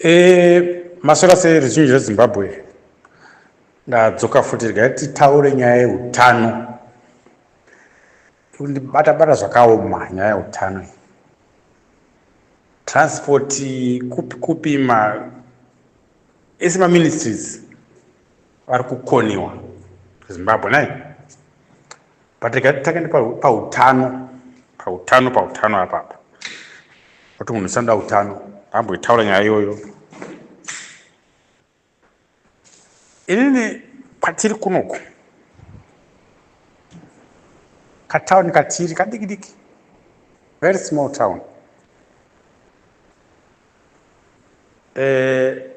E, maswera sei ruzhinji rweZimbabwe? Ndadzoka futi regai titaure nyaya yeutano. Kundibata bata zvakaoma nyaya yeutano iyi. Transport kupi kupi ma ese ma ministries vari kukoniwa Zimbabwe nai. But regai titange pautano pautano pautano apapa. Kuti munhu usanoda utano amboitaura nyaya iyoyo. Inini kwatiri kunoku katauni katiri kadiki diki very small town eh,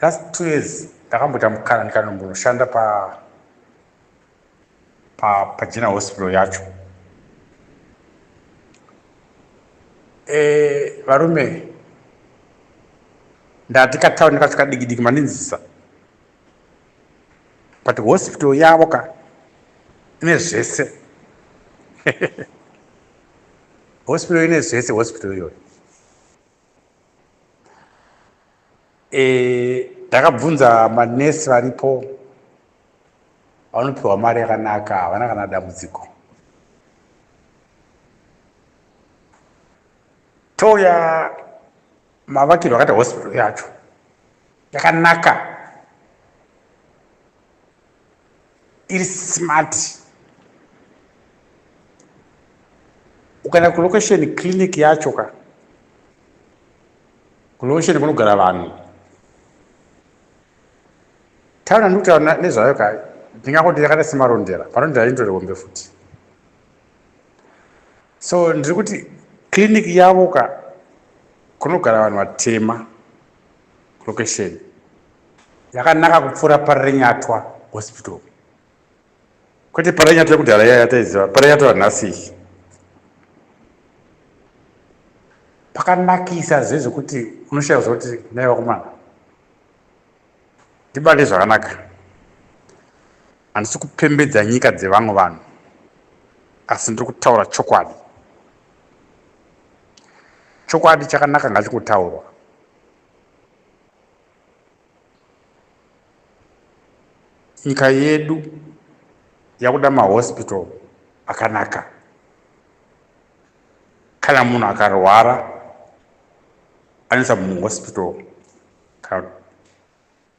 last 2 years ndakamboita mukana ndikanombonoshanda pa pa pageneral hospital yacho. Eh, varume ndati katauni kacho kadiki diki mandinzisa but hospital yavo ka ine zvese. Hospital ine zvese hospital iyoyo. Ndakabvunza manesi varipo, vanopiwa mari yakanaka, havana kana dambudziko. Touya mavakirwo akaita hospital yacho yakanaka, iri smart. Ukaenda kulocation clinic yacho ka, kulocation kunogara vanhu, taura ndikutaura nezvayo ka, ndingangoti yakaita seMarondera. Marondera indori hombe futi. So ndiri kuti clinic yavo ka, kunogara vanhu vatema kulocation, yakanaka kupfuura Parirenyatwa Hospital. Kwete Parirenyatwa yekudhara iya yataiziva, Parirenyatwa nhasi iyi pakanakisa zvezvekuti unoshaya kuti nai vakomana ndibate zvakanaka. Handisi kupembedza nyika dzevamwe vanhu, asi ndiri kutaura chokwadi. Chokwadi chakanaka ngachingotaurwa. Nyika yedu yakuda mahospital akanaka. Kana munhu akarwara anoisa muhospital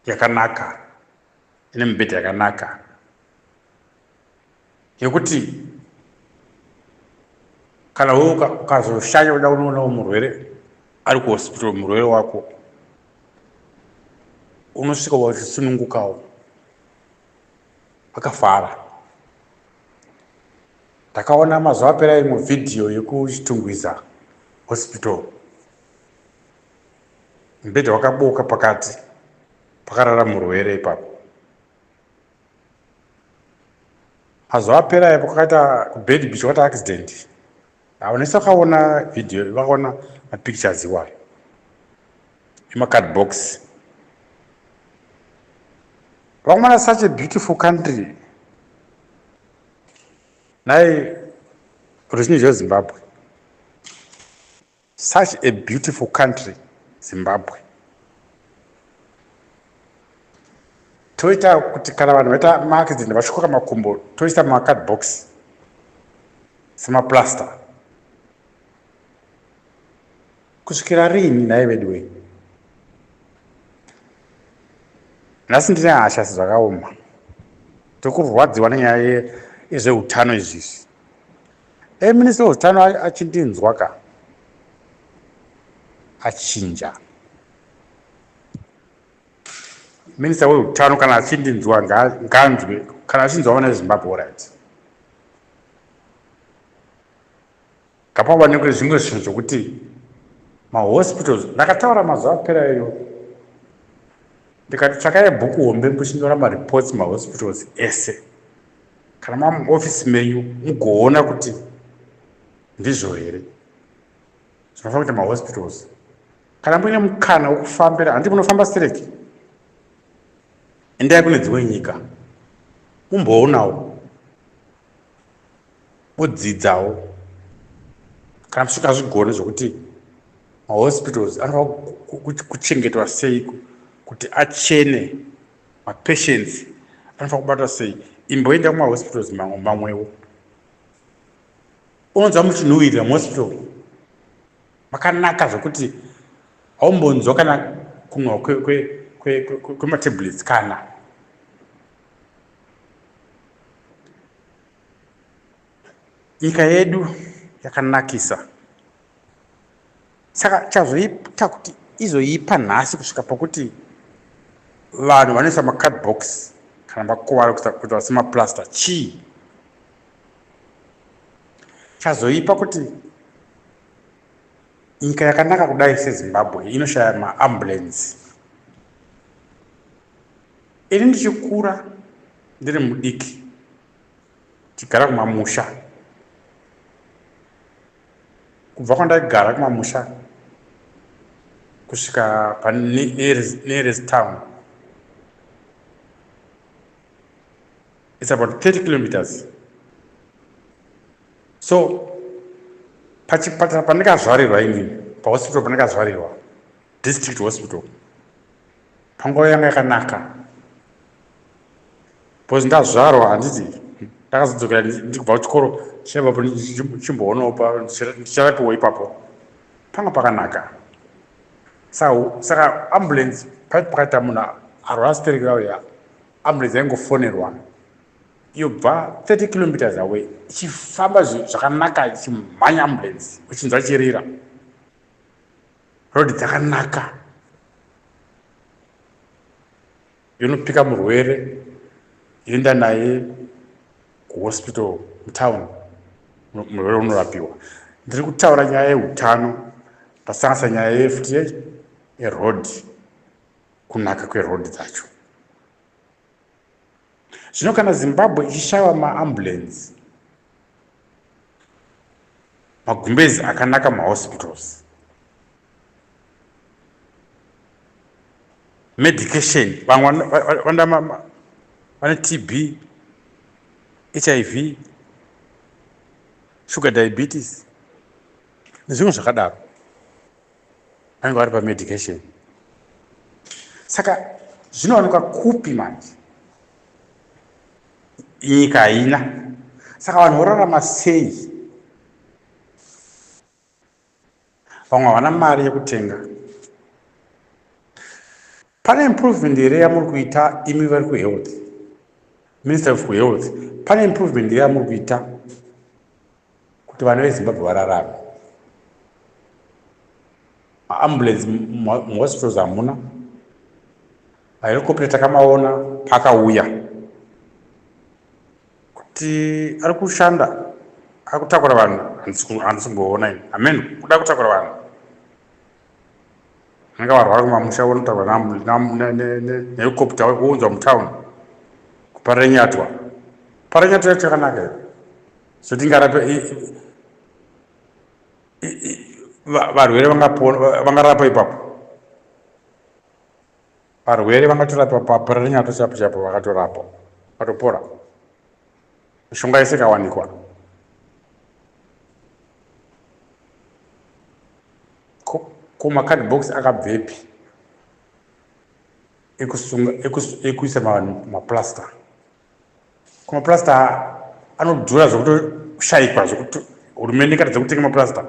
yakanaka, ine mibhedha yakanaka, yekuti kana wewe ukazoshanya kuda kunoonawo murwere ari kuhospital, murwere wako, unosvika wachisunungukawo akafara. Ndakaona mazuva apera imwe vhidhiyo yekuChitungwiza Hospital, mubhedha wakaboka pakati, pakarara murwere ipapo. Mazuva apera ipo kwakaita kuBeitbridge, kwakaita accident. Havanesi vakaona vhidhiyo, vakaona mapictures iwayo emacardbox. Vakomana, such a beautiful country nhai ruzhinji rweZimbabwe, such a beautiful country Zimbabwe. Toita kuti kana vanhu vaita maaccident vachikoka makumbo, toisa macardbox semaplaster kusvikira rini nhai veduwe? Nhasi ndine hasha zvakaoma, tiri nenyaya yezveutano izvizvi. Minista weutano achindinzwa ka, achinja. Minista weutano kana achindinzwa nganzwe, kana achinzwa vana veZimbabwe, alright, ngapawanikwe zvimwe zvinhu zvokuti mahospitals. Ndakataura mazuva apera iyo ndikati tsvakai bhuku hombe muchinyora mareports mahospitals ese. Kana mamuofisi menyu mugoona kuti ndizvo here zvinofanira kuita mahospitals. Kana muine mukana wekufambira, handi munofamba stereki, endai kune dzimwe nyika mumboonawo, mudzidzawo kana musingazvigoni zvokuti. Mahospitals anofanira kuchengetwa sei kuti achene, mapatients anofanira kubatwa sei. Imboenda kumahospitals mamwewo, unonzwa muchinhuhwirira muhospital makanaka zvekuti haumbonzwa kana kunwa kwematablets kana. Nyika yedu yakanakisa, saka chazoita kuti izoipa nhasi kusvika pokuti vanhu vanoisa macardbox kana vakuvara kuita semaplaster chii? Chazoipa kuti nyika yakanaka kudai seZimbabwe inoshaya maambulensi? Ini ndichikura ndiri mudiki, tichigara kumamusha, kubva kwandaigara kumamusha kusvika panearest town, it's about 30 kilometers. So pachipatara pandakazvarirwa inini, pahospital pandakazvarirwa, district hospital, panguva yanga yakanaka because ndazvarwa, handiti ndakazodzokera ndikubva kuchikoro chaivapo, ndichimboonawo ndicharapiwa ipapo, panga pakanaka. Saka ambulance paiti pakaita munhu arwara stereki rauya, ambulance yaingofonerwa yobva 30 kilometers away ichifamba zvakanaka, ichimhanya ambulance, uchinzwa chirira, road dzakanaka, yonopika murwere, yoenda naye kuhospital mutown, murwere unorapiwa. Ndiri kutaura nyaya yeutano, ndasanganisa nyaya yefuti yeroad, kunaka kweroad dzacho. Zvino kana Zimbabwe ichishayiwa maambulensi, magumbezi akanaka mumahospitals, medication, vamwe vanoda, vane TB, HIV, sugar diabetes nezvimwe zvakadaro, vanenge vari pamedication, saka zvinowanikwa kupi manje? Nyika haina, saka vanhu vorarama sei? Vamwe havana mari yekutenga. Pane improvement here yamuri kuita imi vari kuhealth, Minister of Health? Pane improvement here yamuri kuita kuti vana veZimbabwe vararame? Maambulance muhospitals hamuna, mahelicopter takamaona paakauya kuti ari kushanda, ari kutakura vanhu, handisi kumboona ini. Amen, kuda kutakura vanhu vanenge varwara kumamusha, vonotakura nehelicopter wounzwa mutown kuParirenyatwa. Parirenyatwa yacho yakanaka here? So tingarape varwere vangarapa ipapo? Varwere vangatorapa paParirenyatwa chapo chapo, vakatorapwa vatopora, mishonga yese ikawanikwa. Ko macardbox akabvepi ekusunga, ekuisa maplaster? Ko maplaster anodhura zvekutoshayikwa, zvekuti hurumende ikatadza kutenga maplaster.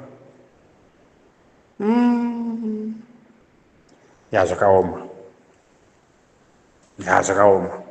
Ya, zvakaoma, ya, zvakaoma.